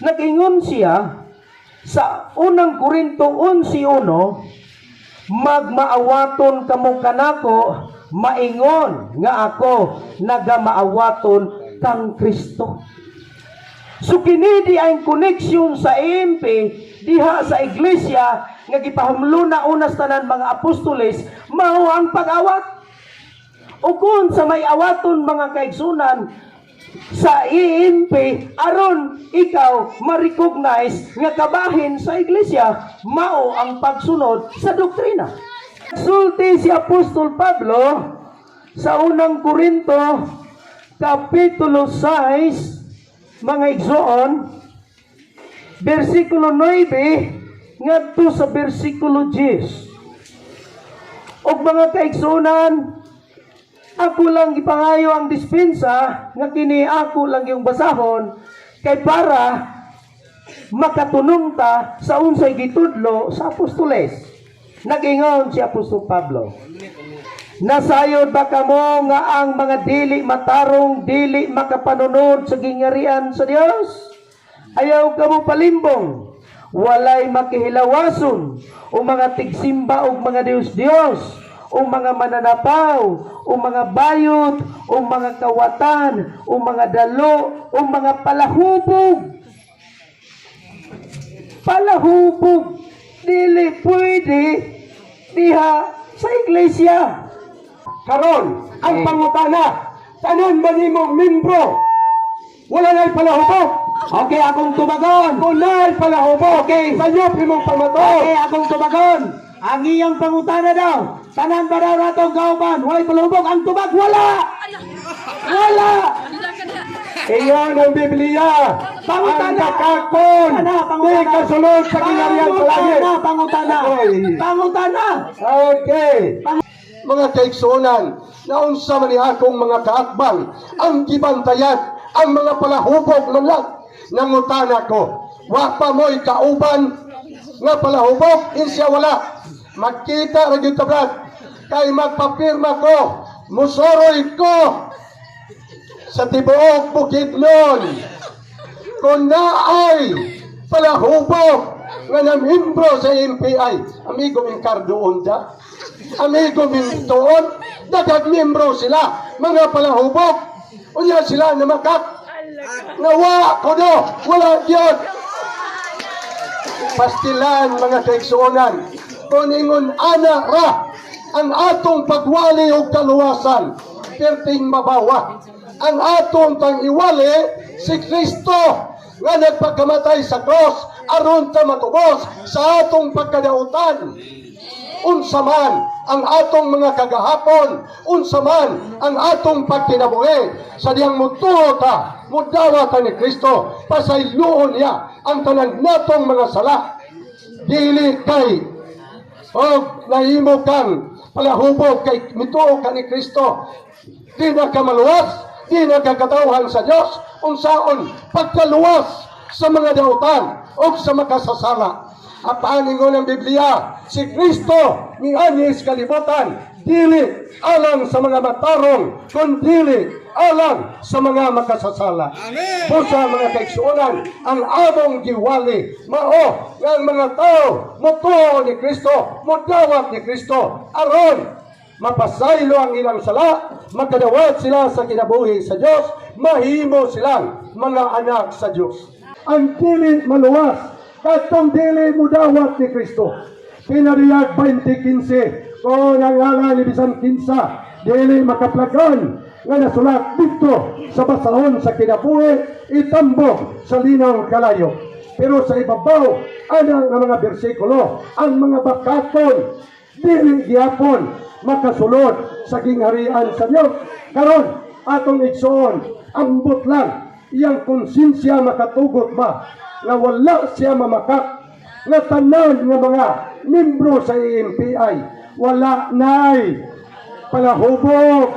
Nag-ingon siya sa Unang Korinto 11:1, "Magmaawaton kamo kanako, maingon nga ako nagamaawaton kang Kristo." So kini di ang connection sa AMP diha sa iglesia nga gipahumluna unas tanan mga apostoles, mao ang pag-awat. O kung sa may awaton, mga kaigsunan, sa EMP aron ikaw ma-recognize nga kabahin sa iglesia, mao ang pagsunod sa doktrina. Sulti si Apostol Pablo sa Unang Korinto kapitulo 6, mga igsoon, bersikulo 9 ngadto sa bersikulo 10. Og mga kaigsunan, ako lang gipangayo ang dispensa nga kini ako lang yung basahon kay para makatunong ta sa unsay gitudlo sa apostoles. Nag-ingon si Apostol Pablo, "Nasayod ba kamo nga ang mga dili matarong dili makapanunod sa gingarian sa Dios? Ayaw kamo palimbong. Walay makihilawason o mga tigsimba og mga Diyos-Diyos o mga mananapaw o mga bayot o mga kawatan o mga dalo o mga palahubog." Palahubog dili pwede diha sa iglesia. Karon, ang pangutana, tanan ba nimo membro? Wala na'y palahubog. Okay, akong tubagon. Kung na'y palahubog, sayop imong pamatuo. Okay, akong tubagon. Ang iyang pangutana daw, tanan ba daw natong kauban, walay palahubog? Ang tubag, wala! Wala! Iyon ang Biblia. Pangutana. Ang bakakon, Pangutana, di pangutana. kasulod sa gingharian sa langit. Pangutana, pangutana. Oy. Pangutana. Okay. Mga kaigsuonan, naunsa man ni akong mga kaatbang, ang gibantayan, ang mga palahubog man lang. Nangutana ko, wa pa mo'y kauban nga palahubog? Insya wala. Magkita ra gyud ta, Brad. Kay magpapirma ko, musoroy ko sa tibuok Bukidnon. Kung naay palahubog nga namimbro sa MPI, amigo ming Cardo Onda, amigo ming Tuon, daghang membro sila, mga palahubog, unya sila na makak, nawa ko do, wala gyud. Pastilan, mga kaigsuonan, kung ingon ana ra ang atong pagwali og kaluwasan, perting mabawa. Ang atong tang iwali si Kristo nga nagpagkamatay sa cross aron ta matubos sa atong pagkadautan. Unsa man ang atong mga kagahapon, unsa man ang atong pagkinabuhi, sa diyang mutuo ta, mudawat ta ni Kristo, pasayloon niya ang tanan natong mga sala. Dili kay og nahimo kang palahubog kay mituo ka ni Kristo, di na ka maluwas, di na ka katawhan sa Dios, unsaon pagkaluwas sa mga dautan o sa makasasala. Apan ingon ng Biblia, si Kristo mianhi sa kalibutan dili alang sa mga matarong, kundili alang sa mga makasasala. Amen. Busa, mga kaigsuonan, ang among giwali mao nga ang mga tao motuo ni Kristo, modawat ni Kristo aron mapasaylo ang ilang sala, makadawat sila sa kinabuhi sa Dios, mahimo silang mga anak sa Dios. Ang dili maluwas, katong dili mudawat ni Kristo. Pinariyag 20:15, kung ang ngalan ni bisan kinsa, dili makaplagan nga nasulat dito sa basahon sa kinabuhi, itambok sa linang kalayo. Pero sa ibabaw, ana nga mga bersikulo, ang mga bakakon, dili gihapon makasulod sa gingharian sa Dios. Karon, atong igsoon, ambot lang, iyang konsensya makatugot ba nga wala siya mamakak nga tanan nga mga membro sa AMPI wala nay palahubog?